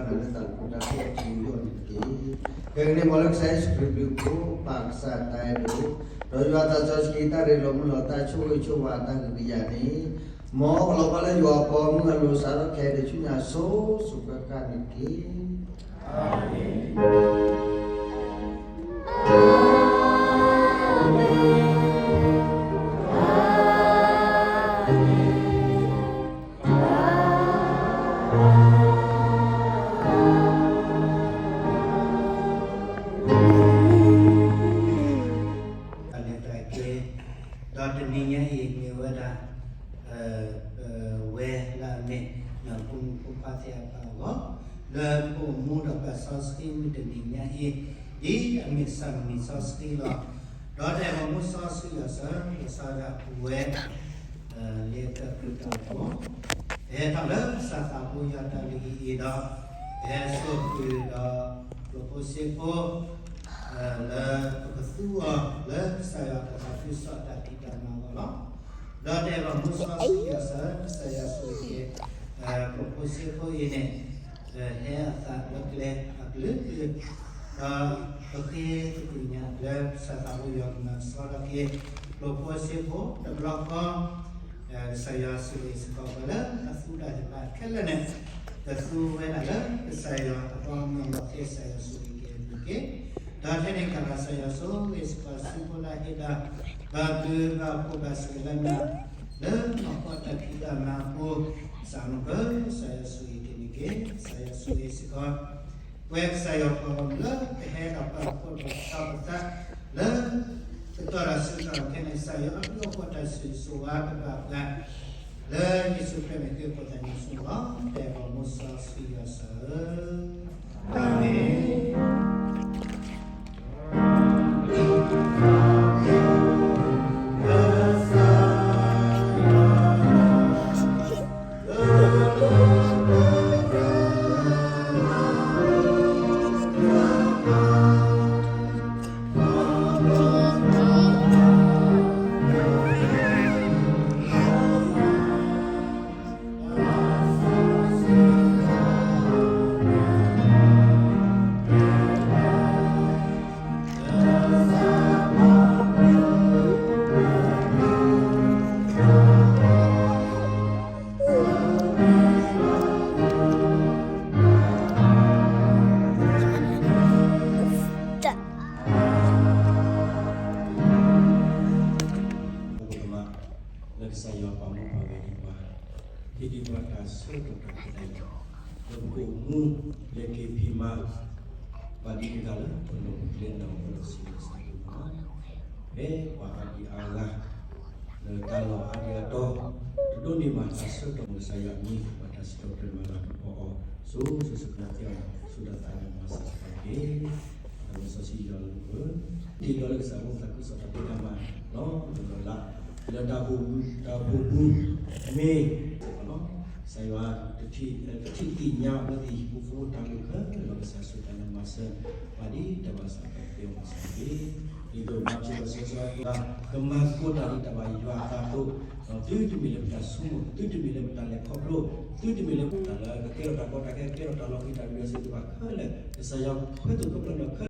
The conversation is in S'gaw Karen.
လၢတၢ်လၢပတၢ်ဖံးအီၣ်တၢ်ယူးယီၣ်န့ၣ်တက့ၢ်. ကဲကနံၣ်ပှၤလၢကစၢ်ယ့ၣ်ၡူးခရံာ်ဘျုးဖှိၣ် ပၢ်ကစၢ်တၢ်အဲၣ်ဒိၣ်, ဒီးယွၤသးစီဆှံတၢ်ရ့လိာ်မုာ်လိာ်သးဆိၣ်ဂ့ၤဆိၣ်ဝါတၢ်ကဂံၢ်ယၤန့ၣ်, မ်အလီၤဘၣ်လၢယွၤအပီမုၢ်အလိၤစးထီၣ်ခဲအံၤဒီးဆူညါအစိၤစိၤဃၣ်ဃၣ်န့ၣ်တက့ၢ်. အလဲၤတၢ်က့ၤ, ဒီးတနံၤညါအံၤမ့ၢ်ဝဲဒၣ် ဝဲလၢအမ့ၢ် ဖိမုၣ်ဖိခွါသ့ၣ်တဖၣ်အဂီၢ်, လၢပအိၣ်မူဒီးပှၤစီဆှံမုၢ်တနံၤညါအံၤ, ဒ်အမ့ၢ်စီၤမံၤစီဆှံလီၤ. ဒီးတၢ်အဲၣ်ပှၤမူစီဆှံယွၤစၢၤ လီၤဆီဒၣ်တၢ်ပဝဲ လၢကပြုၢ်တၢ်အိၣ်ဖှိၣ်, ပဟဲထီၣ်လၢကစၢ်သးဘိယွၤတၢ်လုၢ်ဟံၣ်အံၤဒီး, ပဟဲစိာ်ဃုာ်ဒီး ကျိာ်ဖိစ့ဖိ လၢပကသူအီၤလၢကစၢ်ယွၤတၢ်သးခုကစီၣ်တၢ်ဖံးတၢ်မၤအဂီၢ်လီၤ. ဒီးတၢ်အဲၣ်ပှၤမူစီဆှံယွၤစၢၤ ကစၢ်ယွၤဆိၣ်ဂ့ၤက့ၤ ကျိာ်ဖိစ့ဖိအံၤန့ၣ်, ဟဲအသးလၢကျဲအကလုာ်ကလုာ်, ဒီးပဃ့သကွံာ်ညါလၢကစၢ်သးဘိယွၤကမၤစှၤထီၣ်က့ၤ ကျိာ်ဖိစ့ဖိတဘျီဃီ ကစၢ်ယွၤဆိၣ်ဂ့ၤစ့ၢ်ကီးပှၤလၢအသူတၢ်သ့ၣ်တဖၣ်ခဲလၢာ်န့ၣ်, ကသူဝဲဒၣ်လၢကစၢ်ယွၤအပီမုၢ်အလိၤသ့ ကစၢ်ယွၤဆိၣ်ဂ့ၤက့ၤအပူၤတက့ၢ်. ဒီးထဲန့ၣ်တဖၣ် ကစၢ်ယွၤဆိၣ်ဂ့ၤစ့ၢ်ကီး စုဖိလၢဟ့ၣ်တၢ် ဘၣ်ဘျုးဘၣ်ဖှိၣ်ဘၣ်ဆၢလၢနၤ, လၢနီၢ်ကီၢ်တၢ်ဖံးတၢ်မၤအပူၤ, စးမုၢ်ကၢ ကစၢ်ယွၤဆိၣ်ဂ့ၤက့ၤန့ၣ်တက့ၢ်. ကစၢ်ယွၤဆိၣ်ဂ့ၤစ့ၢ်ကီး ပဝဲကစၢ်ယွၤပှၤဂီၢ်မုၢ်လၢပဟဲဒီးပာ်ဖှိၣ်ဒီးထီၣ်ပသး လၢ ကတီၢ်တၢ်စုကဝဲၤခဲအံၤန့ၣ် ကစၢ်ယွၤအဘျုးအဖှိၣ်တၢ်ဆိၣ်ဂ့ၤဆိၣ်ဝါကဘၣ်ပှၤ, လၢယ့ၣ်ၡူးခရံာ်မ့ၢ်က့ၤဖိသၣ်ညါဆိၣ်ဂ့ၤလီၤ. တၢ်အဲၣ်ပှၤမူစီဆှံယွၤစၢၤဧၢ, အၤမ့ၣ်. လၢကစၢ်ယွၤပာ်မူပာ်ဂဲၤဒံးပှၤ, ဟ့ၣ်ဒံးပှၤတၢ်ဆၢကတီၢ်တၢ်ခဲအံၤ, လၢပကအိၣ်မူ လဲၤက့ၤဖံးမၤ ပှၤဒ်တဂၤလၢပနီၢ်ပကျဲနၢ်ဟူဒီးစံးဘျုးစံးဖှိၣ်လီၤ. ဖဲပှၤအါဒံအါဂၤ လၢတၢ်လီၢ်အါဒံအါတီၤ တဒိးန့ၢ်ဘၣ်တၢ်ဆၢကတီၢ် ကစၢ်ယွၤအမံၤ ဘၣ်တၢ်စံးထီၣ်ပတြၢၤမၤလၤကပီၤအီၤ စိၤစိၤဆှံဆှံ ကသ့အီၤ ဆူတၢ်သးညီမၤစၢၤတဖၣ်တက့ၢ်. အဝဲစီဆှံယွၤလၢပ တ့ၢ်လီၤလၢကစၢ်ဖိသးခုကစီၣ်တၢ်ဖံးတၢ်မၤ လီၤတလီၤလး လၢတၢ်အိၣ်မူ တၢ်အိၣ်မူ မ့ၢ် ကစၢ်ယွၤ တထံၣ်သ့ၣ်ညါအဝဲသ့ၣ် မူဖိတၢ်အိၣ်ခဲလၢာ် ကစၢ်ယွၤဆိၣ်ဂ့ၤတၢ်လၢမၤစၢၤ ပှၤဒ်တၢ်ဘၣ်စးထီၣ်ကဲအီၤမၤစၢၤတက့ၢ်. ဒ်သိးမၤစၢၤပှၤစီဆှံယွၤ ကမၤသကိးတၢ်ဒ်တၢ်ဘၣ်ယွၤအသးအသိး, သုတမ့ၢ်လၢပတၢ်ဆိကမိၣ်, သုတမ့ၢ်လၢပတၢ်လဲၤခီဖျိ, သုတမ့ၢ်လၢပတၢ်လၢကကဲထီၣ်တၢ်ကီတၢ်ခဲ ကဲထီၣ်တၢ်လီၤဃံၤတၢ်ဒုးအဆၢကတီၢ်ခဲလၢာ် ကစၢ်ယွၤခွဲးသိၣ်ခွဲးဖျၢၣ်န့ၣ်ခဲ